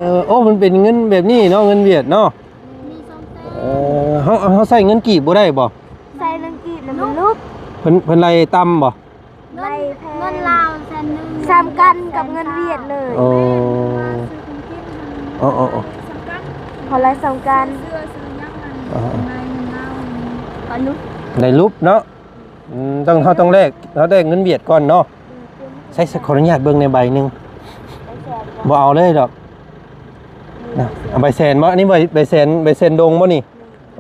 ເອີ ໂອ້ ມັນເປັນເງິນແບບນີ້ເນາະ ເງິນຫວຽດເນາະ. ມີສອງແສນ ເອີ ເຮົາ ເຮົາໃຊ້ເງິນກີບບໍ່ໄດ້ບໍ່? ໃຊ້ເງິນກີບນະມັນຫຼຸບ. ເພິ່ນ ເພິ່ນໄລ່ຕ່ຳບໍ່? ໄລ່ແພງ ເງິນລາວແສນໜຶ່ງ ສ່ຳກັນກັບເງິນຫວຽດເລີຍ. ໂອ້ ເອີໆໆ ເຂົາໄລ່ສ່ຳກັນ ເສື້ອຊື້ຫຍັງນັ້ນ ເອີ ເພິ່ນໄລ່ເງິນລາວ ໄດ້ຫຼຸບເນາະ. ອືມ ຕ້ອງ ເຮົາຕ້ອງແລກ ເຮົາແລກເງິນຫວຽດກ່ອນເນາະ. ໃຊ້ ຂໍອະນຸຍາດເບິ່ງໃນໃບໜຶ່ງ. ບໍ່ເອົາເລີຍດອກນະ. ເອົາໃບແສນບໍ່? ອັນນີ້ໃບ ໃບແສນ ໃບແສນດົງບໍ່ນີ້?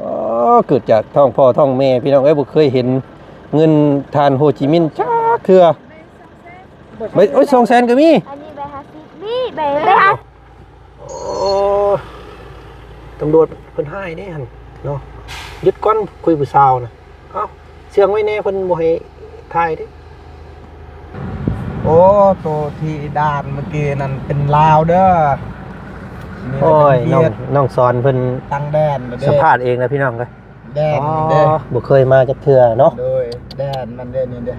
ອໍ ເກີດຈາກທ້ອງພໍ່ທ້ອງແມ່ ພີ່ນ້ອງເອີຍ ບໍ່ເຄີຍເຫັນເງິນທ່ານໂຮຈິມິນຈັກເທື່ອ. ໃບ ໂອ້ຍ ສອງແສນກໍມີ. ອັນນີ້ໃບຫ້າສິບ ມີໃບ ໃບຫ້າ ໂອ້ ຕຳຫຼວດເພິ່ນຮ້າຍເດ້ຫັ້ນເນາະ. ຢຸດກ່ອນ ຄຸຍຜູ້ສາວນະ. ເອົ້າ ເຊື່ອງໄວ້ແດ່ ເພິ່ນບໍ່ໃຫ້ຖ່າຍເດ້. ໂອ້ ໂຕທີ່ດ່ານເມື່ອກີ້ນັ້ນເປັນລາວເດີ. ໂອ້ຍ ນ້ອງ ນ້ອງສອນເພິ່ນຕັ້ງແດນແລ້ວເດ້ ສຳພາດເອງນະ ພີ່ນ້ອງເອີຍ. ແດນ ອໍ ມັນເດ້ ບໍ່ເຄີຍມາຈັກເທື່ອເນາະ. ໂດຍ ແດນມັນເດ້ນີ້ເດ້.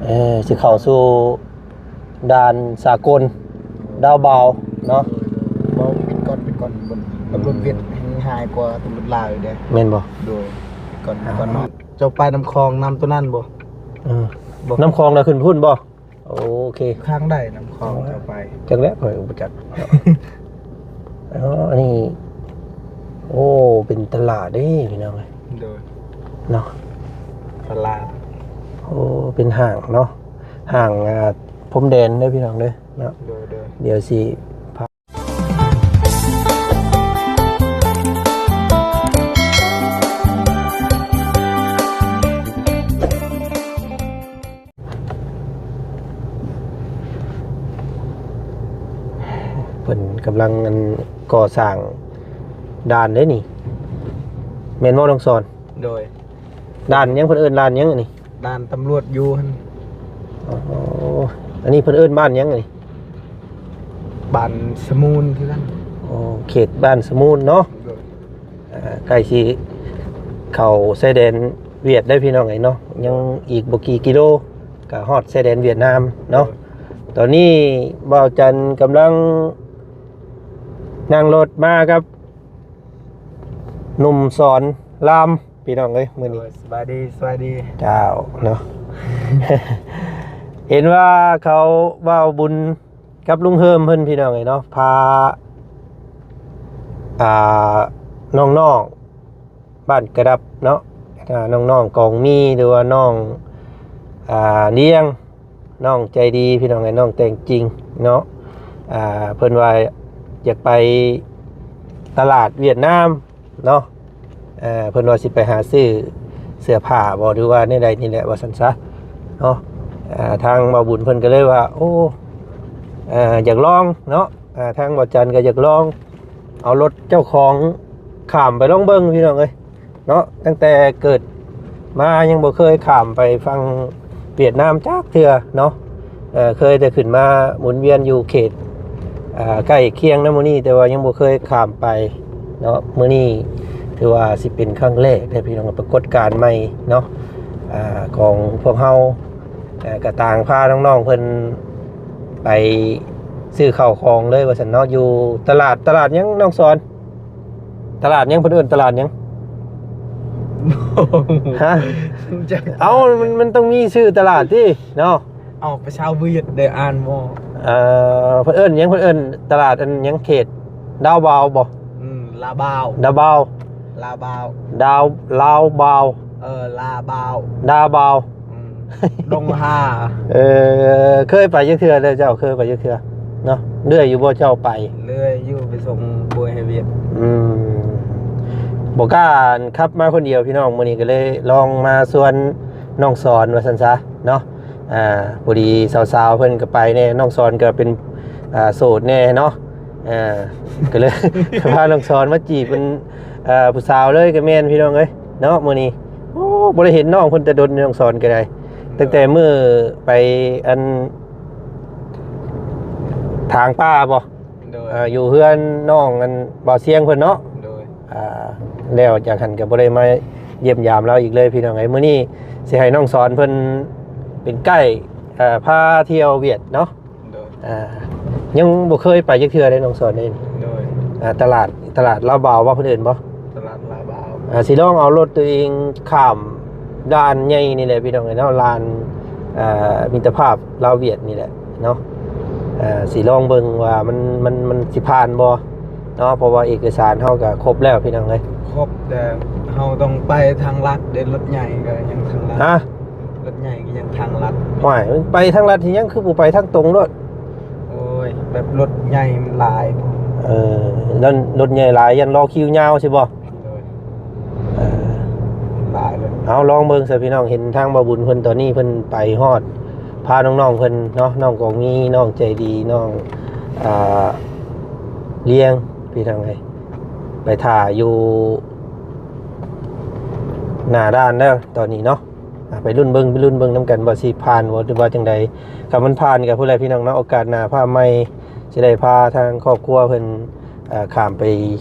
ເອີ ຊິເຂົ້າສູ່ດ່ານສາກົນ ດາວບາວເນາະ. ໂດຍ ໂດຍ ບໍ່ ປິດກ່ອນ ປິດກ່ອນ ຕຳຫຼວດຫວຽດແຮ່ງຮ້າຍກວ່າຕຳຫຼວດລາວຢູ່ເດ້. ແມ່ນບໍ່? ໂດຍ ປິດກ່ອນ ປິດກ່ອນເນາະ. ເຈົ້າໄປນ້ຳຂອງນ້ຳຕົວນັ້ນບໍ່? ເອີ ບໍ່ ນ້ຳຂອງນະຂຶ້ນພຸ້ນບໍ່? ໂອເຄ ຂ້າງໃດນ້ຳຂອງເຈົ້າໄປ? ຈັກແຫຼະ ຂ້ອຍກໍບໍ່ຈັກ. ອໍ ອັນນີ້ ໂອ້ ເປັນຕະຫຼາດເດ້ພີ່ນ້ອງເອີຍ. ໂດຍ ເນາະ ຕະຫຼາດ. ໂອ້ ເປັນຫ້າງເນາະ ຫ້າງ ອ່າ ພົມແດນເດີພີ່ນ້ອງເດີເນາະ. ໂດຍ ໂດຍ ດຽວຊິພາ ເພິ່ນກຳລັງ ອັນ ກໍ່ສ້າງດ່ານເດ້ນີ້ ແມ່ນບໍ່ ນ້ອງສອນ? ໂດຍ ດ່ານຫຍັງ ເພິ່ນເອີ້ນດ່ານຫຍັງອັນນີ້? ດ່ານຕຳຫຼວດຢູ່ຫັ້ນ. ອໍ ອັນນີ້ເພິ່ນເອີ້ນບ້ານຫຍັງອັນນີ້? ບ້ານສະມູນຄືກັນ. ອໍ ເຂດບ້ານສະມູນເນາະ. ໂດຍ ອ່າ ໃກ້ຊິເຂົ້າຊາຍແດນຫວຽດໄດ້ພີ່ນ້ອງເອີຍເນາະ, ຍັງອີກບໍ່ກີ່ກິໂລກໍຮອດຊາຍແດນຫວຽດນາມເນາະ. ໂດຍ ຕອນນີ້ບ່າວຈັນກຳລັງນັ່ງລົດມາກັບໜຸ່ມສອນລາມ ພີ່ນ້ອງເອີຍ ມື້ນີ້. ໂດຍ ສະບາຍດີ ສະບາຍດີ ເຈົ້າເນາະ. ເຫັນວ່າເຂົາ ບ່າວບຸນ ກັບລຸງເຮີມເພິ່ນ ພີ່ນ້ອງເອີຍເນາະ ພາ ອ່າ ນ້ອງໆ ບ້ານກະດັບເນາະ ອ່າ ນ້ອງໆ ກອງມີ ຫຼືວ່ານ້ອງ ອ່າ ລຽງ ນ້ອງໃຈດີ ພີ່ນ້ອງເອີຍ ນ້ອງແຕ່ງຈິງເນາະ. ອ່າ ເພິ່ນວ່າຢາກໄປຕະຫຼາດຫວຽດນາມ ເນາະ. ເອີ ເພິ່ນວ່າຊິໄປຫາຊື້ເສື້ອຜ້າບໍ ຫຼືວ່າແນວໃດນີ້ແຫຼະ ວ່າຊັ້ນຊະເນາະ. ເອີ ທາງບ່າວບຸນເພິ່ນກໍເລີຍວ່າ ໂອ້ ເອີ ຢາກລອງເນາະ. ເອີ ທາງບ່າວຈັນກໍຢາກລອງເອົາລົດເຈົ້າຂອງຂ້າມໄປລອງເບິ່ງ ພີ່ນ້ອງເອີຍເນາະ. ຕັ້ງແຕ່ເກີດ ມາຍັງບໍ່ເຄີຍຂ້າມໄປຝັ່ງຫວຽດນາມຈັກເທື່ອເນາະ. ເອີ ເຄີຍແຕ່ຂຶ້ນມາໝູນວຽນຢູ່ເຂດ ເອີ ໃກ້ຄຽງນຳໝູ່ນີ້ ແຕ່ວ່າຍັງບໍ່ເຄີຍຂ້າມໄປເນາະ. ມື້ນີ້ຖືວ່າຊິເປັນຄັ້ງແລກເດ້ພີ່ນ້ອງ ປາກົດການໃໝ່ເນາະ ອາ ຂອງພວກເຮົາ. ເອີ ກະຕ່າງພານ້ອງໆເພິ່ນໄປຊື້ເຂົ້າຂອງເລີຍວ່າຊັ້ນເນາະ ຢູ່ຕະຫຼາດ ຕະຫຼາດຫຍັງນ້ອງສອນ? ຕະຫຼາດຫຍັງ ເພິ່ນເອີ້ນຕະຫຼາດຫຍັງ? ຮະ? ເອົ້າ ມັນ ມັນຕ້ອງມີຊື່ຕະຫຼາດຕິເນາະ. ເອົາ ພາສາຫວຽດໄດ້ອ່ານບໍ່? ເອີ ເພິ່ນເອີ້ນຫຍັງ? ເພິ່ນເອີ້ນຕະຫຼາດອັນຫຍັງ? ເຂດດາວບາວບໍ່? ອືມ ລາວບາວ ດາວບາວ ລາວບາວ ດາວ ລາວບາວ ເອີ ລາວບາວ ດາວບາວ ອືມ ດົງຫາ. ເອີ ເຄີຍໄປຈັກເທື່ອແລ້ວ? ເຈົ້າເຄີຍໄປຈັກເທື່ອເນາະ? ເລື່ອຍຢູ່ບໍ່ເຈົ້າໄປ? ເລື່ອຍຢູ່ ໄປສົ່ງປ່ວຍໃຫ້ວຽກ. ອືມ ບໍ່ກ້າຂັບມາຄົນດຽວພີ່ນ້ອງ ມື້ນີ້ກໍເລີຍລອງມາຊວນນ້ອງສອນວ່າຊັ້ນຊະເນາະ. ອ່າ ພໍດີສາວໆເພິ່ນກໍໄປແດ່ ນ້ອງສອນກໍເປັນ ອ່າ ໂສດແດ່ເນາະ. ເອີ ກໍເລີຍ ພານ້ອງສອນມາຈີບເປັນ ເອີ ຜູ້ສາວເລີຍກໍແມ່ນ ພີ່ນ້ອງເອີຍເນາະ. ມື້ນີ້ ໂອ້ ບໍ່ໄດ້ເຫັນນ້ອງເພິ່ນແຕ່ດົນ ນ້ອງສອນກໍໄດ້ ຕັ້ງແຕ່ມື້ໄປອັນ ຖາງປ່າບໍ່? ໂດຍ ເອີ ຢູ່ເຮືອນນ້ອງອັນ ບ່າວຊຽງເພິ່ນເນາະ. ໂດຍ ອ່າ ແລ້ວຈາກຫັ້ນກໍບໍ່ໄດ້ມາຢ້ຽມຢາມລາວອີກເລີຍ ພີ່ນ້ອງເອີຍ. ມື້ນີ້ຊິໃຫ້ນ້ອງສອນເພິ່ນເປັນໄກ ເອີ ພາທ່ຽວຫວຽດເນາະ. ໂດຍ ອ່າ ຍັງບໍ່ເຄີຍໄປຈັກເທື່ອເດ້ ນ້ອງສອນເອງ. ໂດຍ ອ່າ ຕະຫຼາດ ຕະຫຼາດລາວບາວບໍ່ ເພິ່ນເອີ້ນບໍ່? ຕະຫຼາດລາວບາວ. ອ່າ ຊິລອງເອົາລົດຕົວເອງຂ້າມດ່ານໃຫຍ່ນີ້ແຫຼະ ພີ່ນ້ອງເອີຍເນາະ, ດ່ານ ອ່າ ມິດຕະພາບລາວຫວຽດນີ້ແຫຼະເນາະ. ອ່າ ຊິລອງເບິ່ງວ່າມັນ ມັນ ມັນຊິຜ່ານບໍ່ເນາະ, ເພາະວ່າເອກະສານເຮົາກໍຄົບແລ້ວ ພີ່ນ້ອງເອີຍ. ຄົບ ແຕ່ເຮົາຕ້ອງໄປທາງລັດເດ້, ລົດໃຫຍ່ກໍຍັງທາງລັດ. ຮະ? ລົດໃຫຍ່ກໍຍັງທາງລັດ. ຫ້ວຍ ມັນໄປທາງລັດເຮັດຫຍັງ ຄືບໍ່ໄປທາງຕົງໂລດ? ໂອ້ຍ ແບບລົດໃຫຍ່ມັນຫຼາຍ. ເອີ ແລ້ວລົດໃຫຍ່ຫຼາຍ ຢ້ານລໍຄິວຍາວຊິບໍ່? ໂດຍ. ເອີ ຫຼາຍເລີຍ. ເອົາ ລອງເບິ່ງຊະພີ່ນ້ອງ, ເຫັນທາງບ່າວບຸນເພິ່ນ ຕອນນີ້ເພິ່ນໄປຮອດ ພານ້ອງໆເພິ່ນເນາະ, ນ້ອງກອງມີ ນ້ອງໃຈດີ ນ້ອງ ອ່າ ລຽງ ພີ່ນ້ອງເອີຍ ໄປຖ້າຢູ່ໜ້າດ່ານແລ້ວຕອນນີ້ເນາະ. ອ່າ ໄປລຸ້ນເບິ່ງ ໄປລຸ້ນເບິ່ງນຳກັນວ່າຊິຜ່ານບໍ່ ຫຼືວ່າຈັ່ງໃດ. ຄັນມັນຜ່ານກໍພຸ້ນແຫຼະພີ່ນ້ອງເນາະ, ໂອກາດໜ້າຟ້າໃໝ່ຊິໄດ້ພາທາງຄອບຄົວເພິ່ນ ເອີ ຂ້າມໄປ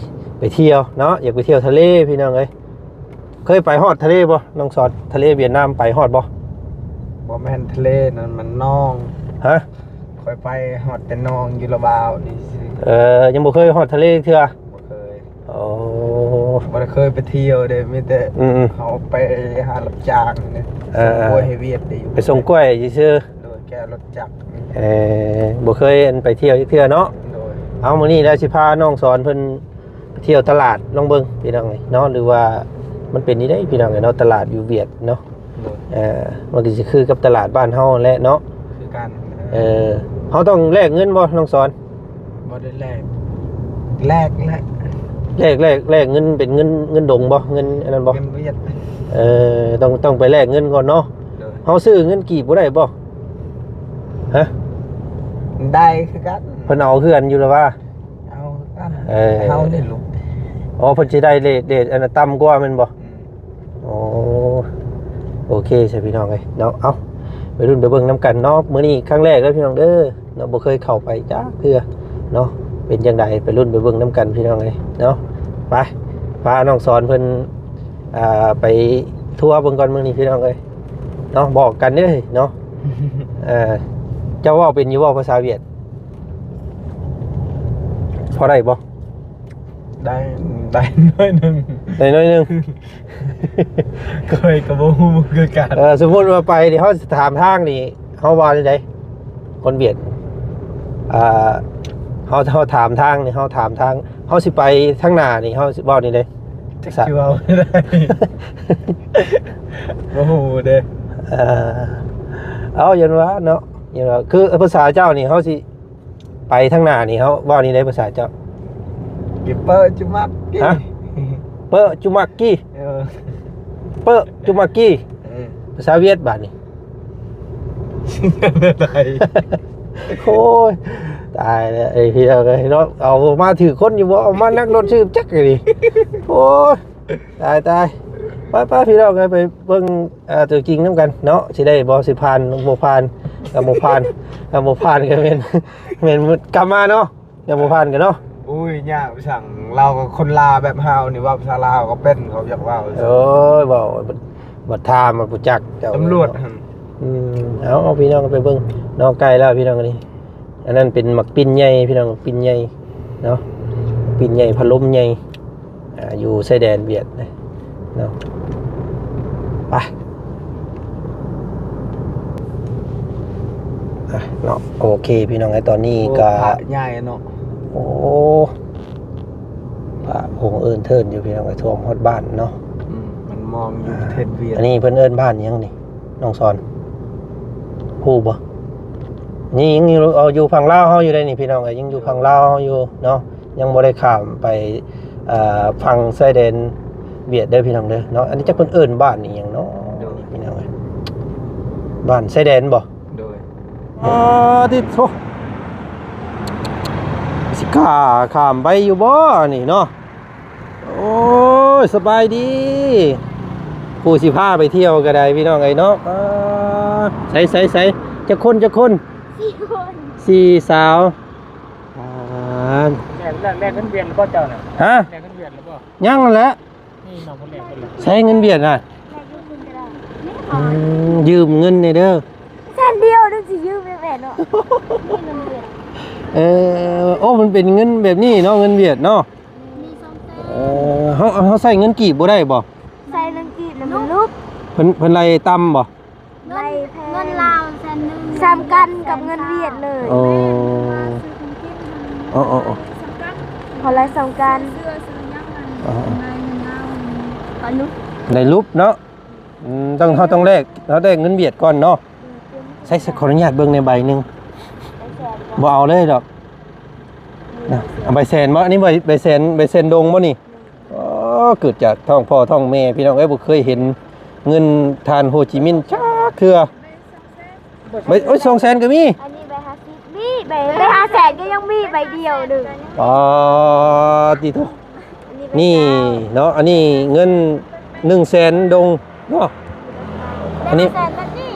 ໄປທ່ຽວເນາະ, ຢາກໄປທ່ຽວທະເລພີ່ນ້ອງເອີຍ. ເຄີຍໄປຮອດທະເລບໍ່ນ້ອງສອນ? ທະເລຫວຽດນາມໄປຮອດບໍ່? ບໍ່ແມ່ນທະເລນັ້ນ ມັນໜອງ. ຮະ? ຂ້ອຍໄປຮອດແຕ່ໜອງຢູ່ລະບາວນີ້ຊື່. ເອີ ຍັງບໍ່ເຄີຍຮອດທະເລເທື່ອ? ບໍ່ເຄີຍ. ໂອ້ ບໍ່ໄດ້ເຄີຍໄປທ່ຽວເດ້, ມີແຕ່ ອືມໆ ເຮົາໄປຫາຮັບຈ້າງເດ້. ເອີ ສົ່ງກ້ວຍໃຫ້ຫວຽດເດ້. ຢູ່ ໄປສົ່ງກ້ວຍຊື່ໆ. ໂດຍ ແກ່ລົດຈັກ. ເອີ ບໍ່ເຄີຍ ອັນ ໄປທ່ຽວຈັກເທື່ອເນາະ. ໂດຍ. ເອົາ ມື້ນີ້ລະຊິພານ້ອງສອນເພິ່ນໄປທ່ຽວຕະຫຼາດ ລອງເບິ່ງພີ່ນ້ອງເອີຍເນາະ, ຫຼືວ່າມັນເປັນນີ້ເດ້ພີ່ນ້ອງເອີຍເນາະ, ຕະຫຼາດຢູ່ຫວຽດເນາະ. ໂດຍ. ເອີ ມັນກໍຊິຄືກັບຕະຫຼາດບ້ານເຮົາແຫຼະເນາະ. ຄືກັນ. ເອີ ເຮົາຕ້ອງແລກເງິນບໍ່ນ້ອງສອນ? ບໍ່ໄດ້ແລກ. ແລກແຫຼະ. ແລກ ແລກ ແລກເງິນເປັນເງິນ ເງິນດົງບໍ່? ເງິນອັນນັ້ນບໍ່? ເງິນຫວຽດ. ເອີ ຕ້ອງ ຕ້ອງໄປແລກເງິນກ່ອນເນາະ. ໂດຍ. ເຮົາຊື້ເງິນກີບບໍ່ໄດ້ບໍ່? ຮະ? ໄດ້ຄືກັນ. ເພິ່ນເອົາເຮືອນຢູ່ລະວ່າ? ເອົາຄືກັນ. ເອີ ເຮົານີ້ລຸກ. ອໍ ເພິ່ນຊິໄດ້ເຣດ ເຣດອັນນັ້ນຕ່ຳກວ່າແມ່ນບໍ່? ອືມ. ໂອ້ ໂອເຄຊະພີ່ນ້ອງເອີຍເນາະ. ເອົາ ໄປລຸ້ນໄປເບິ່ງນຳກັນເນາະ. ມື້ນີ້ຄັ້ງແລກເດີພີ່ນ້ອງເດີເນາະ, ບໍ່ເຄີຍເຂົ້າໄປຈັກເທື່ອເນາະ. ເປັນຈັ່ງໃດ ໄປລຸ້ນໄປເບິ່ງນຳກັນພີ່ນ້ອງເອີຍເນາະ. ໄປ ພານ້ອງສອນເພິ່ນ ອ່າ ໄປທົວເບິ່ງກ່ອນມື້ນີ້ພີ່ນ້ອງເອີຍເນາະ. ບອກກັນເດີເນາະ. ເອີ ເຈົ້າເວົ້າເປັນຢູ່ບໍ່ພາສາຫວຽດ? ພໍໄດ້ບໍ່? ໄດ້ ໄດ້ໜ້ອຍໜຶ່ງ. ໄດ້ໜ້ອຍໜຶ່ງ. ຂ້ອຍກໍບໍ່ຮູ້ຄືກັນ. ເອີ ສົມມຸດວ່າໄປນີ້ ເຮົາຊິຖາມທາງນີ້ ເຮົາວ່າແນວໃດ? ຄົນຫວຽດ ອ່າ ເຮົາ ເຮົາຖາມທາງນີ້ ເຮົາຖາມທາງ ເຮົາຊິໄປທາງໜ້ານີ້ ເຮົາຊິເວົ້າແນວໃດ? ຈັກຊິເວົ້າແນວໃດ ບໍ່ຮູ້ເດ້. ເອີ ເອົາ ຢ້ານວ່າເນາະ ຢ້ານວ່າ ຄືພາສາເຈົ້ານີ້ ເຮົາຊິ ໄປທາງໜ້ານີ້ ເຮົາເວົ້ານີ້ໄດ້ພາສາເຈົ້າ? ກິເປີຈຸມັກກີ. ຮະ? ເປີຈຸມັກກີ. ເອີ ເປີຈຸມັກກີ. ເອີ ພາສາຫວຽດບາດນີ້. ໂອ້ຍ ຕາຍແລ້ວ ເອີຍ ພີ່ນ້ອງເອີຍເນາະ. ເອົາມາຖືກຄົນຢູ່ບໍ່? ເອົາມານັກລົດຊື່ຈັກນີ້. ໂອ້ຍ ຕາຍ ຕາຍ. ໄປໆ ພີ່ນ້ອງເອີຍ ໄປເບິ່ງ ອ່າ ຕົວຈິງນຳກັນເນາະ ຊິໄດ້ບໍ່ ຊິຜ່ານ ບໍ່ຜ່ານ ກໍບໍ່ຜ່ານ ກໍບໍ່ຜ່ານ ກໍແມ່ນ ແມ່ນກັບມາເນາະ ຍັງບໍ່ຜ່ານກັນເນາະ. ໂອ້ຍ ຍາກໄປສັງ ລາວກໍຄົນລາວແບບເຮົານີ້ ເວົ້າພາສາລາວກໍເປັນ ເຂົາຢາກເວົ້າ. ໂອ້ຍ ເວົ້າ ບັດຖາມ ບັດບໍ່ຈັກເຈົ້າ ຕຳຫຼວດຫັ້ນ. ອືມ ເອົາ ເອົາ ພີ່ນ້ອງໄປເບິ່ງເນາະ ໃກ້ແລ້ວ ພີ່ນ້ອງ ອັນນີ້. ອັນນັ້ນເປັນໝາກປິ່ນໃຫຍ່ ພີ່ນ້ອງ ໝາກປິ່ນໃຫຍ່ເນາະ ໝາກປິ່ນໃຫຍ່ ພັດລົມໃຫຍ່ ອ່າ ຢູ່ຊາຍແດນຫວຽດເນາະ. ໄປ ອ່ະ ເນາະ ໂອເຄ ພີ່ນ້ອງເອີຍ ຕອນນີ້ ໂອ້ ກໍ ພະໃຫຍ່ເນາະ. ໂອ້ ພະອົງເອີ້ນເທີນຢູ່ ພີ່ນ້ອງເອີຍ ຖ້ວມຮອດບ້ານເນາະ. ອືມ ມັນມອງຢູ່ປະເທດຫວຽດ. ອັນນີ້ເພິ່ນເອີ້ນບ້ານຫຍັງນີ້ ນ້ອງສອນ ຮູ້ບໍ່? ນີ້ຍັງຢູ່ ເອົາ ຢູ່ຝັ່ງລາວເຮົາຢູ່ເດ້ນີ້ ພີ່ນ້ອງເອີຍ ຍັງຢູ່ຝັ່ງລາວເຮົາຢູ່ເນາະ ຍັງບໍ່ໄດ້ຂ້າມໄປ ເອີ ຝັ່ງຊາຍແດນຫວຽດເດີ ພີ່ນ້ອງເດີເນາະ. ອັນນີ້ຈັກເພິ່ນເອີ້ນບ້ານອີ່ຫຍັງເນາະ ໂດຍ ພີ່ນ້ອງເອີຍ ບ້ານຊາຍແດນບໍ່? ໂດຍ. ອາ ຕິດໂທ ຊິກ້າຂ້າມໄປຢູ່ບໍ່ນີ້ເນາະ? ໂອ້ຍ ສະບາຍດີ ຜູ້ຊິພາໄປທ່ຽວກໍໄດ້ ພີ່ນ້ອງເອີຍເນາະ. ອ່າ ໃສໆໆ ຈັກຄົນ ຈັກຄົນ? ສີ່ຄົນ ສີ່ສາວ. ອ່າ ແລກ ແລກ ແລກເງິນຫວຽດແລ້ວບໍ່ເຈົ້ານະ? ຮະ? ແລກເງິນຫວຽດແລ້ວບໍ່? ຍັງຫັ້ນແຫຼະ. ນີ້ນ້ອງເພິ່ນແລກເບິດແລ້ວ. ໃສເງິນຫວຽດນະ? ແລກຢູ່ພຸ້ນກໍໄດ້. ອືມ ຢືມເງິນແດ່ເດີ. ແສນດຽວ ຈັ່ງຊິຢືມໄດ້ແມ່ນເນາະ. ນີ້ມັນເດືອນ ເອີ ໂອ້ ມັນເປັນເງິນແບບນີ້ເນາະ ເງິນຫວຽດເນາະ. ມີສອງແສນ ເອີ ເຮົາ ເຮົາໃຊ້ເງິນກີບບໍ່ໄດ້ບໍ່? ໃຊ້ເງິນກີບແລ້ວມັນຫຼຸບ. ເພິ່ນ ເພິ່ນໄລ່ຕ່ຳບໍ່? ໄລ່ແພງ ເງິນລາວແສນໜຶ່ງ ສ່ຳກັນກັບເງິນຫວຽດເລີຍ. ໂອ້ ແມ່ນ ມາຊື້ຂອງກິນ ເອີໆໆ ສ່ຳກັນ ເຂົາໄລ່ສ່ຳກັນ ຊື້ເສື້ອຊື້ຫຍັງນັ້ນ ເອີໆ ໄລ່ເງິນລາວ ໄດ້ຫຼຸບ ໄດ້ຫຼຸບເນາະ. ອືມ ຕ້ອງ ເຮົາຕ້ອງແລກ ເຮົາແລກເງິນຫວຽດກ່ອນເນາະ. ອືມ ໃຊ້ ຂໍອະນຸຍາດເບິ່ງໃນໃບໜຶ່ງ. ບໍ່ເອົາເລີຍດອກນະ. ເອົາໃບແສນບໍ່? ອັນນີ້ໃບ ໃບແສນ ໃບແສນດົງບໍ່ນີ້? ອໍ ເກີດຈາກທ້ອງພໍ່ທ້ອງແມ່ ພີ່ນ້ອງເອີຍ ບໍ່ເຄີຍເຫັນເງິນທ່ານໂຮຈິມິນຈັກເທື່ອ. ໃບ ໂອ້ຍ ສອງແສນກໍມີ. ອັນນີ້ໃບຫ້າສິບ ມີ ໃບ ໃບຫ້າແສນກໍຍັງມີໃບດຽວໜຶ່ງ. ອໍ ຕິໂທ ອັນນີ້ ນີ້ເນາະ ອັນນີ້ເງິນໜຶ່ງແສນດົງເນາະ. ອັນນີ້ ແສນແບບນີ້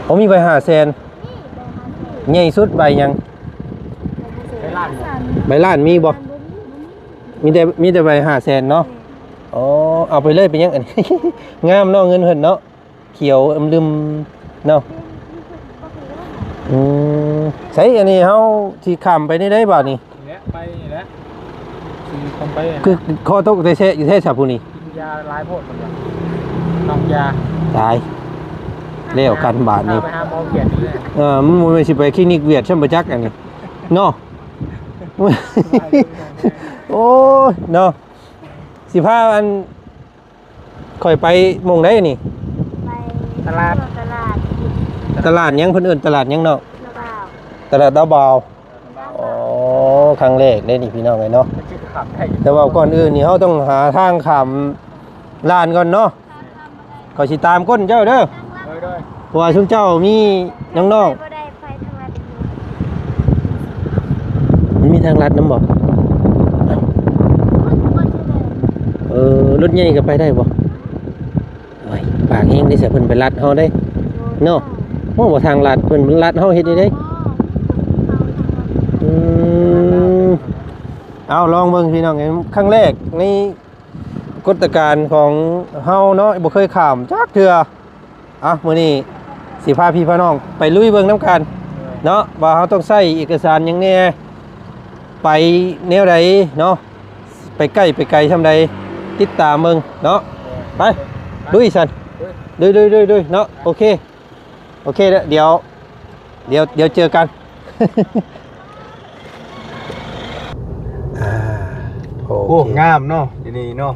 ໂອ້ ມີໃບຫ້າແສນ ນີ້ໃບຫ້າແສນ ໃຫຍ່ສຸດໃບຫຍັງ? ໃບລ້ານ ໃບລ້ານມີບໍ່? ມີແຕ່ ມີແຕ່ໃບຫ້າແສນເນາະ. ອືມ ອໍ ເອົາໄປເລີຍ ເປັນຫຍັງອັນ ງາມເນາະ ເງິນເພິ່ນເນາະ ຂຽວອຶມລຶມເນາະ. ອືມ ໃສ ອັນນີ້ເຮົາຊິຂ້າມໄປນີ້ໄດ້ບາດນີ້? ນີ້ແຫຼະ ໄປນີ້ແຫຼະ ຊິຂ້າມໄປນີ້ແຫຼະ. ຄືຂໍຕົກແທ້ໆ ຢູ່ແທ້ຊະຜູ້ນີ້ ກິນຢາຫຼາຍໂພດ ເພິ່ນວ່າ ນອກຢາ ຕາຍ ແລ້ວກັນບາດນີ້. ພາໄປຫາໝໍຫວຽດນີ້ແຫຼະ. ເອີ ມັນບໍ່ແມ່ນຊິໄປຄລີນິກຫວຽດຊ້ຳບໍ່ຈັກອັນນີ້ເນາະ. ໂອ້ຍເນາະ ຊິພາອັນ ຂ້ອຍໄປໝ່ອງໃດນີ້? ໄປຕະຫຼາດ ຕະຫຼາດ ຕະຫຼາດຫຍັງ? ເພິ່ນເອີ້ນຕະຫຼາດຫຍັງເນາະ? ຕະຫຼາດດາວບາວ. ອໍ ຄັ້ງແລກເດ້ນີ້ພີ່ນ້ອງເອີຍເນາະ. ແຕ່ວ່າກ່ອນອື່ນນີ້ເຮົາຕ້ອງຫາທາງຂ້າມລານກ່ອນເນາະ. ຂ້ອຍຊິຕາມກົ້ນເຈົ້າເດີ ໂດຍໆ ເພາະວ່າຊຸມເຈົ້າມີນ້ອງໆ ບໍ່ໄດ້ໄປທາງລັດ. ມັນມີທາງລັດນຳບໍ່? ເອີ ລົດໃຫຍ່ກໍໄປໄດ້ບໍ່? ໂອ້ຍ ປາກແຮງເດ້ຊະ ເພິ່ນໄປລັດເຮົາເດ້ເນາະ. ໂອ້ ບໍ່ທາງລັດ ເພິ່ນລັດເຮົາເຮັດນີ້ເດ້. ອືມ ເອົາລອງເບິ່ງພີ່ນ້ອງ ຄັ້ງແລກໃນ ກົດຕະການຂອງເຮົາເນາະ ບໍ່ເຄີຍຂ້າມຈັກເທື່ອ. ອ່ະ ມື້ນີ້ຊິພາພີ່ພານ້ອງໄປລຸຍເບິ່ງນຳກັນເນາະ ວ່າເຮົາຕ້ອງໃຊ້ເອກະສານຫຍັງແດ່ ໄປແນວໃດເນາະ ໄປໃກ້ໄປໄກຊ່ຳໃດ ຕິດຕາມເບິ່ງເນາະ. ໄປ ລຸຍຊັ້ນ ລຸຍໆໆໆ ເນາະ. ໂອເຄ ໂອເຄ ດຽວ ດຽວ ດຽວເຈີກັນ. ອ່າ ໂອເຄ ໂອ້ ງາມເນາະ ທີ່ນີ້ເນາະ.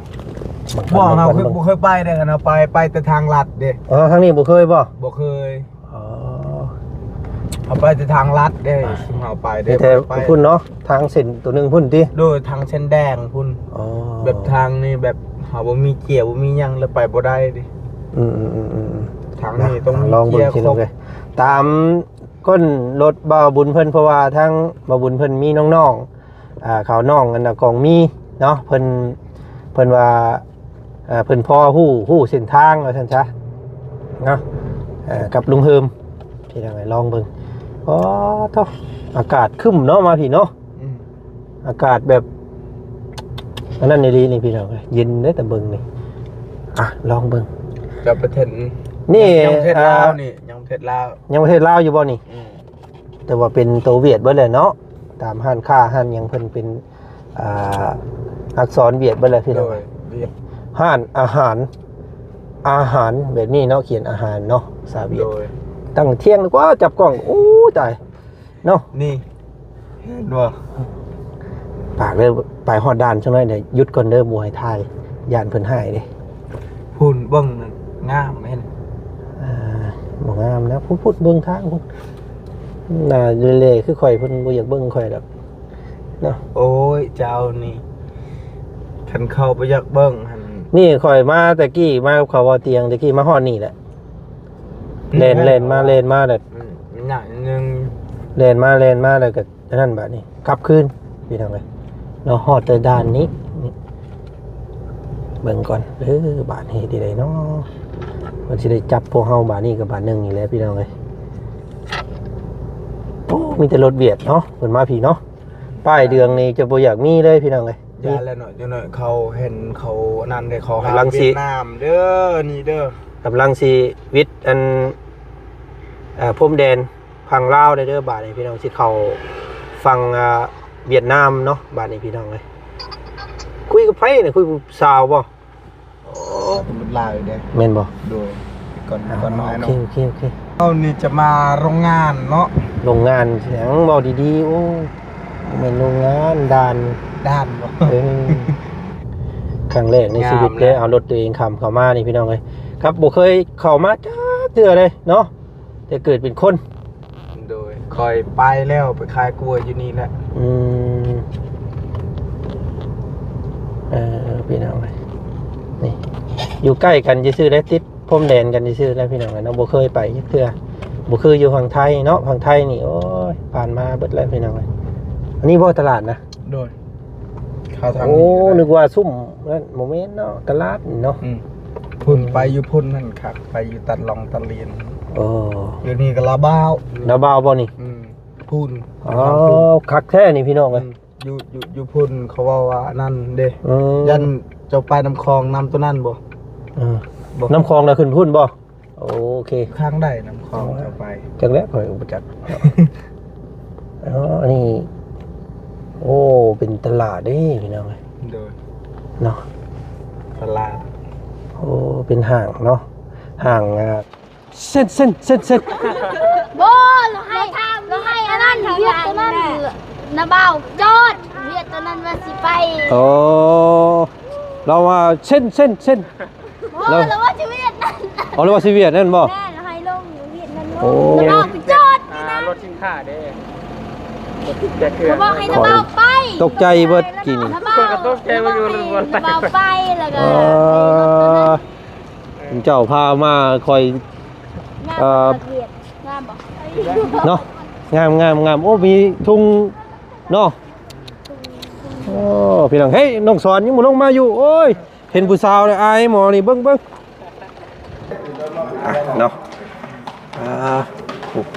ບໍ່ ເຮົາເຄີຍ ບໍ່ເຄີຍໄປເດ້ ຄັນເຮົາໄປ ໄປແຕ່ທາງລັດເດ້. ອໍ ທາງນີ້ບໍ່ເຄີຍບໍ່? ບໍ່ເຄີຍ. ອໍ ເຮົາໄປແຕ່ທາງລັດເດ້ ຊຸມເຮົາໄປເດ້ ມີແຕ່ພຸ້ນເນາະ ທາງເສັ້ນໂຕໜຶ່ງພຸ້ນຕິ? ໂດຍ ທາງເສັ້ນແດງພຸ້ນ. ອໍ ແບບທາງນີ້ແບບເຮົາບໍ່ມີເກຍ ບໍ່ມີຫຍັງ ແລ້ວໄປບໍ່ໄດ້ເດ້. ອືມໆໆ ທາງນີ້ຕ້ອງມີເກຍ ລອງເບິ່ງ ພີ່ນ້ອງເອີຍ ຕາມ ກົ້ນລົດບ່າວບຸນເພິ່ນ ເພາະວ່າທາງບ່າວບຸນເພິ່ນມີນ້ອງໆ ອ່າ ເຂົານ້ອງອັນນະກອງມີເນາະ ເພິ່ນ ເພິ່ນວ່າ ເອີ ເພິ່ນພໍຮູ້ ຮູ້ເສັ້ນທາງວ່າຊັ້ນຊະເນາະ ເອີ ກັບລຸງເຮີມ ພີ່ນ້ອງເອີຍ ລອງເບິ່ງ. ອໍ ໂທ້ ອາກາດຄຶ້ມເນາະ ມາພີ້ເນາະ. ອືມ ອາກາດແບບ ອັນນັ້ນອີ່ຫຼີນີ້ພີ່ນ້ອງເອີຍ ເຢັນເດ້ ແຕ່ເບິ່ງນີ້. ອ່ະ ລອງເບິ່ງ ຈະໄປເຖິງ ນີ້ ຍັງປະເທດລາວນີ້ ຍັງປະເທດລາວ ຍັງປະເທດລາວຢູ່ບໍ່ນີ້? ອືມ ແຕ່ວ່າເປັນໂຕຫວຽດເບິດແຫຼະເນາະ ຕາມຮ້ານຄ້າຮ້ານຫຍັງເພິ່ນເປັນ ອ່າ ອັກສອນຫວຽດເບິດແຫຼະພີ່ນ້ອງ. ໂດຍ ຫວຽດ ຮ້ານອາຫານ ອາຫານແບບນີ້ເນາະ ຂຽນອາຫານເນາະ ພາສາຫວຽດ. ໂດຍ ຕັ້ງທ່ຽງກວ່າຈັບກ້ອງ ໂອ້ ຕາຍ ເນາະ ນີ້ ເຫັນບໍ່? ປາກເດີ ໄປຮອດດ່ານຈັກໜ້ອຍ ດຽວຢຸດກ່ອນເດີ ບໍ່ໃຫ້ຖ່າຍ ຢ້ານເພິ່ນຮ້າຍເດ້. ພຸ້ນເບິ່ງນັ້ນ ງາມເຫັນ ອ່າ ບໍ່ງາມນະ ພຸ້ນໆ ເບິ່ງທາງພຸ້ນ ໜ້າເລໆ ຄືຂ້ອຍ ເພິ່ນບໍ່ຢາກເບິ່ງຂ້ອຍດອກເນາະ. ໂອ້ຍ ເຈົ້ານີ້ ຄັນເຂົາບໍ່ຢາກເບິ່ງຫັ້ນ ນີ້ຂ້ອຍມາແຕ່ກີ້ ມາກັບເຂົາບໍ່ຕຽງ ແຕ່ກີ້ມາຮອດນີ້ແຫຼະ ແລ່ນ ແລ່ນມາ ແລ່ນມາແລ້ວ ມັນຍາກໜຶ່ງ ແລ່ນມາ ແລ່ນມາແລ້ວກໍອັນນັ້ນ ບາດນີ້ກັບຄືນ ພີ່ນ້ອງເອີຍເນາະ. ຮອດແຕ່ດ່ານນີ້ ເບິ່ງກ່ອນເດີ ບາດນີ້ເຮັດຈັ່ງໃດເນາະ ເພິ່ນຊິໄດ້ຈັບພວກເຮົາ ບາດນີ້ກໍບາດໜຶ່ງນີ້ແຫຼະ ພີ່ນ້ອງເອີຍ. ໂອ້ ມີແຕ່ລົດຫວຽດເນາະ ເພິ່ນມາພີ້ເນາະ ປ້າຍເດືອງນີ້ຈະບໍ່ຢາກມີເລີຍ ພີ່ນ້ອງເອີຍ. ຢ່າແລ້ວເນາະ ຈັກໜ້ອຍເຂົາເຫັນເຂົາອັນນັ້ນເດ້ ເຂົາຫ້າມຫວຽດນາມເດີ ນີ້ເດີ ກຳລັງຊິຫວິດອັນ ເອີ ພົມແດນຝັ່ງລາວເດີ ບາດນີ້ພີ່ນ້ອງ ຊິເຂົ້າ ຝັ່ງ ອ່າ ຫວຽດນາມເນາະ. ບາດນີ້ພີ່ນ້ອງເອີຍ ຄຸຍກັບໃຜນະ? ຄຸຍກັບຜູ້ສາວບໍ່? ໂອ້ ຫຼາຍເດ້. ແມ່ນບໍ່? ໂດຍ ກ່ອນ ອ່າ ກ່ອນໜ້ອຍ ໂອເຄ ເນາະ ໂອເຄ ໂອເຄ. ເຮົານີ້ຈະມາໂຮງງານເນາະ. ໂຮງງານຫຍັງ? ເວົ້າດີໆ. ໂອ້ ບໍ່ແມ່ນໂຮງງານ ດ່ານ. ດ່ານບໍ່? ເອີ ຄັ້ງແລກໃນຊີວິດເລີຍ ເອົາລົດຕົວເອງຂ້າມເຂົ້າມານີ້ ພີ່ນ້ອງເອີຍ. ຄັບ ບໍ່ເຄີຍເຂົ້າມາຈັກເທື່ອເລີຍເນາະ ແຕ່ເກີດເປັນຄົນ. ໂດຍ ຂ້ອຍໄປແລ້ວ ໄປຂາຍກ້ວຍຢູ່ນີ້ແຫຼະ. ອືມ ເອີ ພີ່ນ້ອງເອີຍ ນີ້ຢູ່ໃກ້ກັນຊື່ໆ ແລະ ຕິດພົມແດນກັນຊື່ໆ ແລະ ພີ່ນ້ອງເອີຍເນາະ. ບໍ່ເຄີຍໄປຈັກເທື່ອ ບໍ່ຄືຢູ່ຝັ່ງໄທເນາະ. ຝັ່ງໄທນີ້ ໂອ້ຍ ຜ່ານມາເບິດແລ້ວ ພີ່ນ້ອງເອີຍ. ອັນນີ້ບໍ່ຕະຫຼາດນະ? ໂດຍ ເຂົ້າທາງ ໂອ້ ນີ້ກໍໄດ້ ນຶກວ່າຊຸມນັ້ນ ບໍ່ແມ່ນເນາະ ຕະຫຼາດນີ້ເນາະ. ອືມ ພຸ້ນ ໄປຢູ່ພຸ້ນນັ້ນຄັກ ໄປຢູ່ຕັດລອງຕັດລຽນ. ໂອ້ ດຽວນີ້ກໍລາວບ່າວ ລາວບ່າວບໍ່ນີ້? ອືມ ພຸ້ນ ອໍ ຄັກແທ້ນີ້ ພີ່ນ້ອງເອີຍ. ອືມ ຢູ່ ຢູ່ ຢູ່ພຸ້ນເຂົາເວົ້າວ່າອັນນັ້ນເດ້. ອືມ ຢ້ານເຈົ້າໄປນ້ຳຂອງ ນ້ຳຕົວນັ້ນບໍ່? ເອີ ບໍ່ ນ້ຳຂອງນະຂຶ້ນພຸ້ນບໍ່? ໂອເຄ ທາງໃດນ້ຳຂອງເຈົ້າໄປ? ຈັກແຫຼະ ຂ້ອຍກໍບໍ່ຈັກ. ອໍ ອັນນີ້ ໂອ້ ເປັນຕະຫຼາດເດ້ ພີ່ນ້ອງເອີຍ. ໂດຍ ເນາະ ຕະຫຼາດ. ໂອ້ ເປັນຫ້າງເນາະ ຫ້າງ ອ່າ ເຊັນ ເຊັນ ເຊັນ ເຊັນ. ບໍ່ ລາວໃຫ້ ລາວໃຫ້ອັນນັ້ນ ວຽດຕົວນັ້ນ ນະບ່າວຈອດ ວຽດຕົວນັ້ນວ່າຊິໄປ. ໂອ້ ລາວວ່າເຊັນ ເຊັນ ເຊັນ. ບໍ່ ລາວ ລາວວ່າຊິວຽດນັ້ນ. ອໍ ລາວວ່າຊິວຽດນັ້ນບໍ່? ແມ່ນ ລາວໃຫ້ລົງຢູ່ວຽດນັ້ນລົງ. ໂອ້ ລາວໄປຈອດ ອ່າ ຢູ່ນະ ລົດສິນຄ້າເດ້ ແຕ່ເທື່ອ ລາວບອກໃຫ້ນະບ່າວໄປ. ຕົກໃຈເບິດກີ້ນີ້ ນະບ່າວ ຂ້ອຍກໍຕົກໃຈວ່າຢູ່ ລາວບອກໃຫ້ນະບ່າວໄປ ແລ້ວກໍ ເອີ ໃຫ້ລົດຕົວນັ້ນ ເຈົ້າພາມາ ຂ້ອຍ ງາມ ເອີ ວຽດ ງາມບໍ່? ເນາະ ງາມ ງາມ ງາມ. ໂອ້ ມີທຸງເນາະ. ໂອ້ ພີ່ນ້ອງ ເຮີ້ຍ ນ້ອງສອນຍັງບໍ່ລົງມາຢູ່. ໂອ້ຍ ເຫັນຜູ້ສາວແລ້ວອາຍໝໍນີ້ ເບິ່ງ ເບິ່ງ ອ່ະ ເນາະ. ອ່າ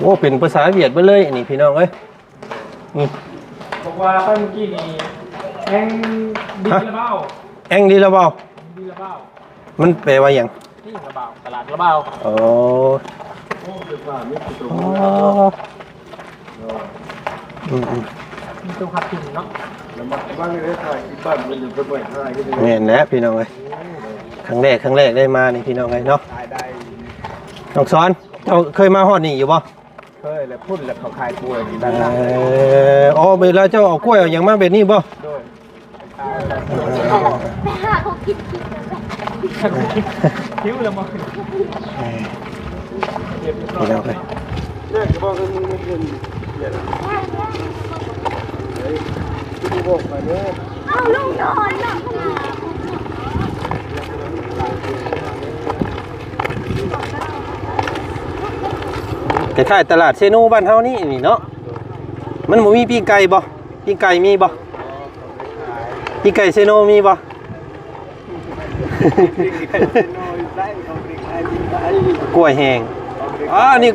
ໂອ້ ເປັນພາສາຫວຽດເບິດເລີຍອັນນີ້ ພີ່ນ້ອງເອີຍ. ອືມ ບອກວ່າໄປມື້ກີ້ນີ້ ແອງດີລະເບົາ ແອງດີລະເບົາ ດີລະເບົາ ມັນແປວ່າຫຍັງ? ນີ້ລະເບົາ ຕະຫຼາດລະເບົາ. ໂອ້ ອໍ ອືມໆ ມີໂຕຂາດທຶນເນາະ. ແມ່ນແຫຼະພີ່ນ້ອງເອີຍ ຄັ້ງແລກ ຄັ້ງແລກໄດ້ມານີ້ ພີ່ນ້ອງເອີຍເນາະ. ນ້ອງສອນ ເຈົ້າເຄີຍມາຮອດນີ້ຢູ່ບໍ່? ເຄີຍແຫຼະ ພຸ້ນແຫຼະ ເຂົາຂາຍກ້ວຍຢູ່ດ້ານຫຼັງ. ເອີ ອໍ ເວລາເຈົ້າເອົາກ້ວຍເອົາຫຍັງມາແບບນີ້ບໍ່? ໂດຍ ໄປຫາເຂົາກິນ ຫິວແລ້ວບໍ່? ເອີ ພີ່ນ້ອງເອີຍ ເອົາລົງນອນນະ. ຄ້າຍໆຕະຫຼາດເຊໂນບ້ານເຮົານີ້ ນີ້ເນາະ. ມັນບໍ່ມີປີ້ງໄກ່ບໍ່? ປີ້ງໄກ່ມີບໍ່? ປີ້ງໄກ່ເຊໂນມີບໍ່? ກ້ວຍແຫ້ງ. ອໍ ນີ້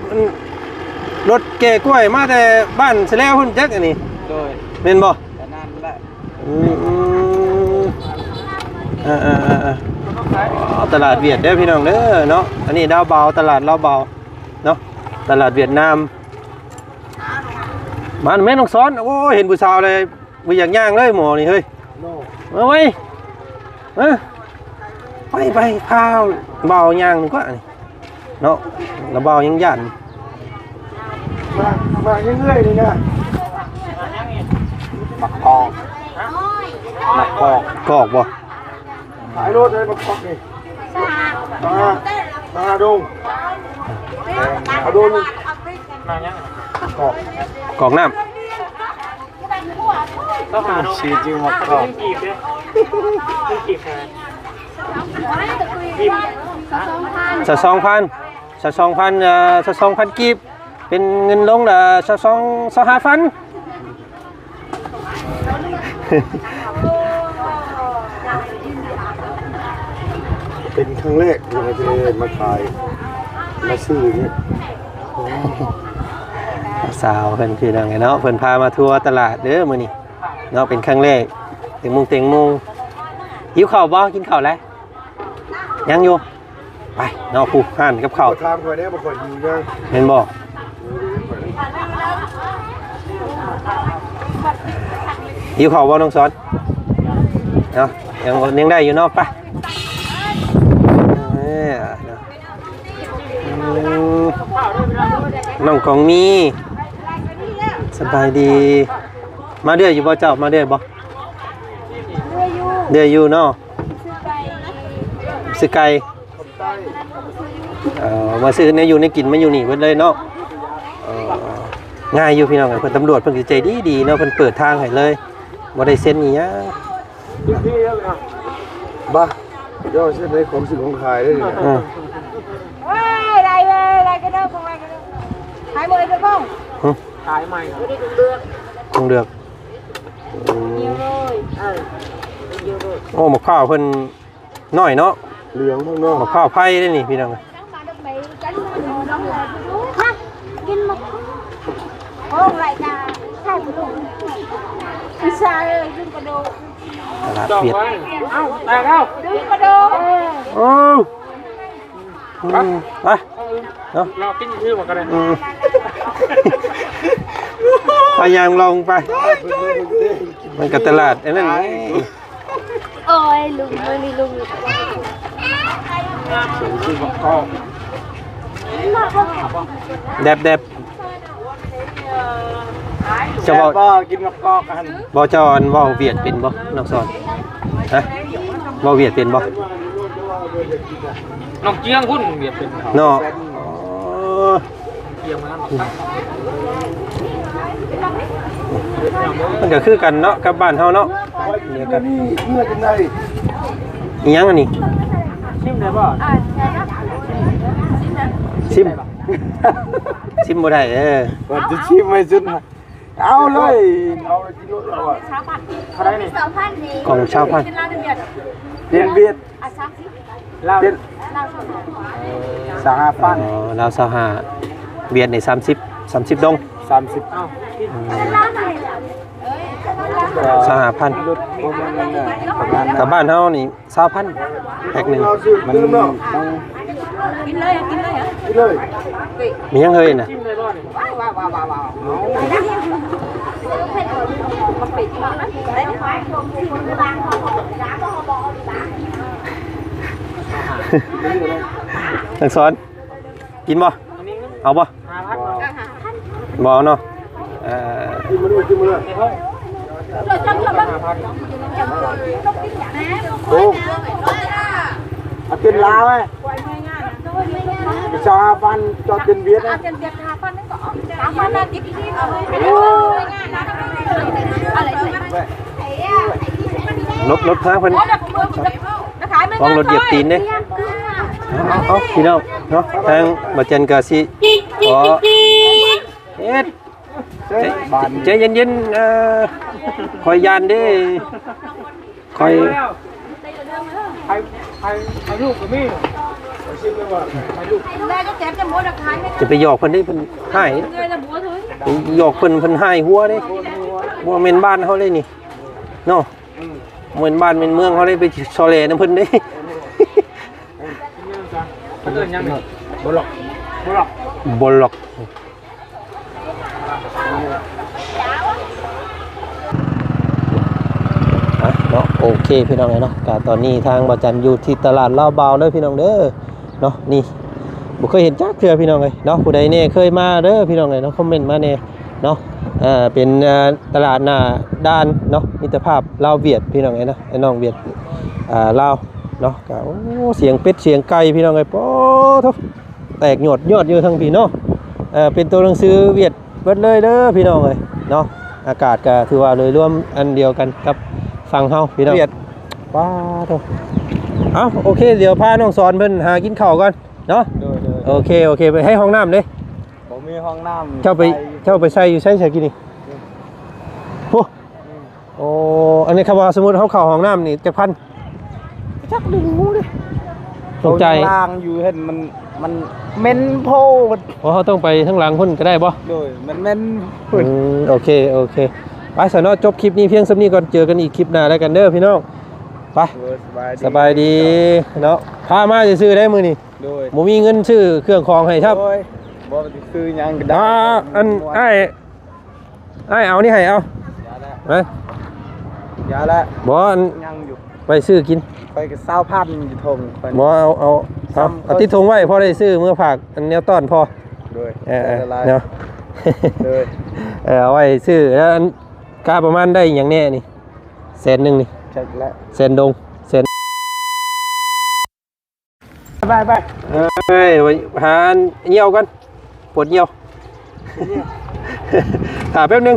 ລົດແກ່ກ້ວຍມາແຕ່ບ້ານສະແລວພຸ້ນຈັກອັນນີ້. ໂດຍ ແມ່ນບໍ່? ອັນນັ້ນແຫຼະ. ອືມ ເອີໆໆໆ ອໍ ຕະຫຼາດຫວຽດເດີພີ່ນ້ອງເດີເນາະ. ອັນນີ້ດາວບ່າວ ຕະຫຼາດລາວບ່າວເນາະ ຕະຫຼາດຫວຽດນາມ. ມາແມ່ນ້ອງສອນ. ໂອ້ຍ ເຫັນຜູ້ສາວເລີຍ ບໍ່ຢາກຍ່າງເລີຍໝໍນີ້ເຮີ້ຍ. ມາໄວ ມາ ໄປ ໄປ ພາບ່າວຍ່າງດີກວ່ານີ້. ເນາະ ລາວບ່າວຍັງຢ້ານ. ມາ ມາເລື້ອຍໆນີ້ນະ. ໝາກກອກ ໝາກກອກ ກອກບໍ່? ຂາຍໂລເທົ່າໃດໝາກກອກນີ້? ສະຫາ ສະຫາດົງ ເອົາໂລໜຶ່ງ. ກອກ ກອກນ້ຳ. ສີ່ຈິງໝາກກອກ ຊາວສອງພັນ ຊາວສອງພັນ ເອີ ຊາວສອງພັນກີບ ເປັນເງິນລົງລະຊາວສອງ ຊາວຫ້າພັນ. ເປັນຄັ້ງແລກທີ່ມາຂາຍ ມາຊື້ນີ້. ສາວເພິ່ນ ພີ່ນ້ອງເນາະ ເພິ່ນພາມາທົວຕະຫຼາດເດີມື້ນີ້ເນາະ ເປັນຄັ້ງແລກ. ແຕງໂມງ ແຕງໂມງ. ຫິວເຂົ້າບໍ່? ກິນເຂົ້າແລ້ວ? ຍັງຢູ່. ໄປເນາະ ຜູ້ຮ້ານກັບເຂົ້າ. ຖາມຂ້ອຍແດ່ ບໍ່ຂ້ອຍຫິວຍັງ ແມ່ນບໍ່? ເອີ ຂ້ອຍ ເອີ ຂ້ອຍ ຫິວເຂົ້າບໍ່ນ້ອງສອນ? ເນາະ ຍັງ ຍັງໄດ້ຢູ່ເນາະ ໄປ. ເອີ ເນາະ ອືມ ນ້ອງກອງມີ ສະບາຍດີ. ມາເລື້ອຍຢູ່ບໍ່ເຈົ້າ? ມາເລື້ອຍບໍ່? ເລື້ອຍຢູ່ ເລື້ອຍຢູ່ເນາະ. ຊື້ໄກ່ ເອີ ມາຊື້ແນວຢູ່ແນວກິນມາຢູ່ນີ້ເບິດເລີຍເນາະ. ເອີ ງ່າຍຢູ່ພີ່ນ້ອງເອີຍ ເພິ່ນ ຕຳຫຼວດເພິ່ນກໍໃຈດີໆເນາະ ເພິ່ນເປີດທາງໃຫ້ເລີຍ ບໍ່ໄດ້ເຊັນອີ່ຫຍັງ. ບ້າ ເຈົ້າເຊັນໃນຂອງຊື້ຂອງຂາຍເດ້ນີ້. ເອີ ໂອ້ຍ ໄດ້ເວີຍ ໄດ້ກະເດີ ຂອງໄດ້ກະເດີ. ຂາຍໝົດເລີຍເຈົ້າຂອງ? ຫຶ? ຂາຍໃໝ່ ຂອງເລືອກ ອືມ. ໂອ້ ໝາກພ້າວເພິ່ນ ນ້ອຍເນາະ ເຫຼືອງເນາະ ໝາກພ້າວໄຟເດ້ນີ້ພີ່ນ້ອງ. ກິນໝາກ ໂອ້ ລາຍການ ອີສາເອີຍ ລືມກະດູກ ຕະຫຼາດຫວຽດ. ເອົ້າ ແຕກແລ້ວ ລືມກະດູກ. ໂອ້ ອືມ ໄປເນາະ ລອກິນຄືໝາກກະໄດ້. ອືມ ໄປຍ່າງລອງໄປ ມັນກະຕະຫຼາດອັນນັ້ນ. ໂອ້ຍ ລຸງ ມື້ນີ້ລຸງ ແດບໆ ເຈົ້າເວົ້າ ແຊບບໍ່? ກິນໝາກກອກຫັ້ນ. ບໍ່ ເຈົ້າ ອັນ ເວົ້າຫວຽດເປັນບໍ່ ນ້ອງສອນ? ຮະ ເວົ້າຫວຽດເປັນບໍ່? ນ້ອງຈຽງພຸ້ນຫວຽດເປັນເນາະ. ອໍ ມັນກໍຄືກັນເນາະ ກັບບ້ານເຮົາເນາະ ດຽວກັນ. ອີ່ຫຍັງອັນນີ້? ຊິມໄດ້ບໍ່? ຊິມ ຊິມບໍ່ໄດ້. ເອີ ວ່າຈະຊິມໃຫ້ສຸດ. ເອົາເລີຍ ເອົາເລີຍ ກິນໂລດ. ເທົ່າໃດນີ້? ກ່ອງຊາວພັນ ເປັນຫວຽດ ລາວ ເປັນ ຊາວຫ້າພັນ. ອໍ ລາວຊາວຫ້າ ຫວຽດນີ້ສາມສິບ ສາມສິບດົງ ສາມສິບ. ເອົ້າ ອືມ ຊາວຫ້າພັນ ລົດປະມານນັ້ນແຫຼະ ປະມານນັ້ນ. ກັບບ້ານເຮົານີ້ຊາວພັນ ແພັກໜຶ່ງ. ມັນຕ້ອງ ກິນເລີຍ ກິນເລີຍ ກິນເລີຍ. ມີຫຍັງເຮີຍນະ? ນາງສອນ ກິນບໍ່? ເອົາບໍ່? ບໍ່ເອົາເນາະ. ເອີ ກິນມາເລີຍ ກິນມາເລີຍ. ໂອ້ ເອົາເປັນລາວເວີຍ ຊາວຫ້າພັນ ເຈົ້າເປັນຫວຽດນະ. ຫຼົບ ຫຼົບທາງເພິ່ນ ລະວັງລົດຢຽບຕີນເດ້. ເອົາ ເອົາ ເອົາ ພີ່ນ້ອງເນາະ ທາງບ່າວຈັນກະຊິຂໍເຮັດ ໃຈເຢັນໆ ເອີ ຂ້ອຍຢ້ານເດ້ ຂ້ອຍ ໃຫ້ ໃຫ້ ໃຫ້ລູກກໍມີ ໃຫ້ລູກ ຈະໄປຫຍອກເພິ່ນເດ້ ເພິ່ນຮ້າຍ ໄປຫຍອກເພິ່ນ ເພິ່ນຮ້າຍຫົວເດ້. ບໍ່ແມ່ນບ້ານເຮົາເດ້ນີ້ເນາະ ອືມ ບໍ່ແມ່ນບ້ານແມ່ນເມືອງເຮົາເດ້ ໄປສໍ່ແຫຼນຳເພິ່ນເດ້. ເພິ່ນເອີ້ນຫຍັງນີ້? ບໍລັອກ ບໍລັອກ ບໍລັອກ. ອ່ະເນາະ ໂອເຄ ພີ່ນ້ອງເອີຍເນາະ ກະຕອນນີ້ທາງບ່າວຈັນຢູ່ທີ່ຕະຫຼາດລາວບາວເດີພີ່ນ້ອງເດີເນາະ. ນີ້ບໍ່ເຄີຍເຫັນຈັກເທື່ອພີ່ນ້ອງເອີຍເນາະ ຜູ້ໃດແນ່ເຄີຍມາເດີພີ່ນ້ອງເອີຍເນາະ ຄອມເມັນມາແນ່ເນາະ. ເປັນ ເອີ ຕະຫຼາດໜ້າດ່ານເນາະ ມິດຕະພາບລາວຫວຽດພີ່ນ້ອງເອີຍເນາະ ໄອ້ນ້ອງຫວຽດ ອ່າ ລາວເນາະ. ກະ ໂອ້ ສຽງເປັດສຽງໄກ່ພີ່ນ້ອງເອີຍ ປາໂທ້ ແຕກຍອດໆຢູ່ທາງພີ້ເນາະ. ເອີ ເປັນໂຕໜັງສືຫວຽດເບິດເລີຍເດີພີ່ນ້ອງເອີຍເນາະ. ອາກາດກະຖືວ່າໂດຍລວມອັນດຽວກັນກັບຝັ່ງເຮົາພີ່ນ້ອງ ຫວຽດ. ປາໂທ້ ເອົ້າ ໂອເຄ ດຽວພານ້ອງສອນເພິ່ນຫາກິນເຂົ້າກ່ອນເນາະ. ໂດຍໆ ໂອເຄ ໂອເຄ ໄປໃຫ້ຫ້ອງນ້ຳເດ້. ບໍ່ມີຫ້ອງນ້ຳ ເຈົ້າໄປ ໃສ່ ເຈົ້າໄປໃສ່ຢູ່ໃສ ໃສ່ກີ້ນີ້? ໂອ້ ອືມ ໂອ້ ອັນນີ້ ຄັນວ່າສົມມຸດເຮົາເຂົ້າຫ້ອງນ້ຳນີ້ຈັກພັນ? ຈັກ ບໍ່ຮູ້ເດ້ ຕົກໃຈ ລ້າງຢູ່ຫັ້ນ ມັນ ມັນເໝັນໂພດ. ອໍ ເຮົາຕ້ອງໄປທາງຫຼັງພຸ້ນກໍໄດ້ບໍ່? ໂດຍ ມັນເໝັນພຸ້ນ. ອືມ ໂອເຄ ໂອເຄ ໄປຊະເນາະ ຈົບຄລິບນີ້ພຽງສ່ຳນີ້ກ່ອນ ເຈີກັນອີກຄລິບໜ້າແລ້ວກັນເດີພີ່ນ້ອງ. ໄປ ໂດຍ ສະບາຍດີ ສະບາຍດີເນາະ ພາມາຊື່ໆໄດ໋ມື້ນີ້. ໂດຍ ບໍ່ມີເງິນຊື້ເຄື່ອງຂອງໃຫ້ຊ້ຳ. ໂດຍ ບໍ່ໄດ້ຊື້ຫຍັງກໍໄດ້. ອ່າ ອັນ ອ້າຍ ອ້າຍເອົານີ້ໃຫ້ ເອົາ ມາ ຢ່າละ ບໍ່ ອັນ ຍັງຢູ່ ໄວ້ຊື້ກິນ ຂ້ອຍກໍຊາວພັນຢູ່ຖົງຂ້ອຍນີ້ ບໍ່ ເອົາ ເອົາ ເອົາ ສ່ຳ ເອົາຕິດຖົງໄວ້ ພໍໄດ້ຊື້ເມືອຝາກ ອັນແນວຕ້ອນພໍ ໂດຍ ເອີ ເອີ ຫຼາຍໆ ເນາະ ໂດຍ ເອີ ເອົາໄວ້ຊື້ ແລ້ວອັນ ກະປະມານໄດ້ຫຍັງແດ່ນີ້ ແສນໜຶ່ງນີ້ ຈັກແຫຼະ ແສນດົງ ແສນ ໄປ ໄປ ເອີຍ ຫາອັນຍ່ຽວກ່ອນ ປວດຍ່ຽວ ຖ້າແປັບໜຶ່ງ